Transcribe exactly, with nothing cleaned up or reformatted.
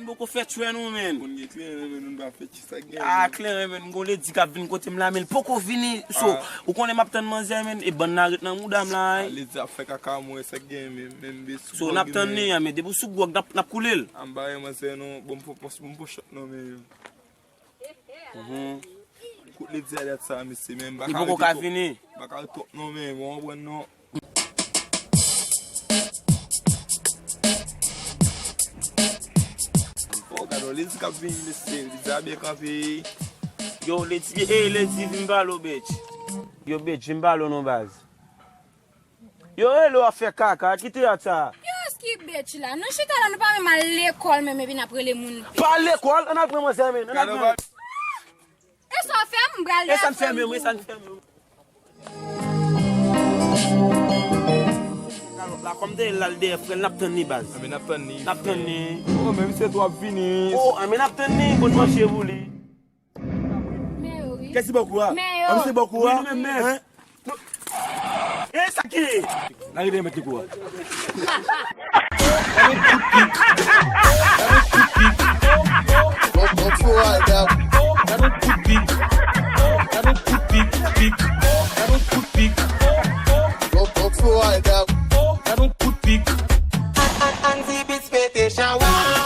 Poko fè tchwè non, menn. Konn gen kleren, menn, nou pa fè tchwè, sa gen, ah, menn. Kleren, menn, m gon ledi k ap vin kote m la, menn, l poko vini. So, ah, ou konnen m ap tann manzè, menn, e bann nan ret nan mouda m la, ah, hein. Ledi ap fè kaka, mwen, sa gen, menn, menn, be sou. So, n ap tann li, ah, men depi w sou gwòg, n ap, n ap koule l. Ah, m pa renmen manzè, non, bon, m poko, bon, m poko shot, non, menn. Mhm. Kote ledi a dat sa, mesye, menn, m pa ka rete twòp. Li poko ka vini. M pa ka rete twòp, non, menn, mwen, mwen, non. Oh, gade yon ledi k ap vini, mesye. Ledi a byen kanpe. Yo, ledi, eh, ledi, vin pale w, bitch. Yo, bitch, vin pale w non, baz. Yo, rele w ap fè kaka, kite yat sa. Yo, eski bitch la? Nou chita la, nou pa menm al lekòl menm, epi n ap rele moun. Pa al lekòl, ann al pran manzè, menn, ann al pran. E sa w fè m, m pral dèyè frè m tou. E sa n fè menm, e sa n fè menm. Kalòt la, kòm te la l dèyè frè l, n ap tann li, baz. Anben, n ap tann li. N ap tann li. Oh, men misye tou ap vini. Oh, anben, n ap tann li, konn manche pou li. Men yo, wi. Kèsi bòkou a? Men yo. Anben, se bòkou a? Wi, nou menm, men. Hein? E sa ki? N a rete met li kou a. Don't, don't throw it down. Don't, don't throw it down. Andy Beats mete chawa.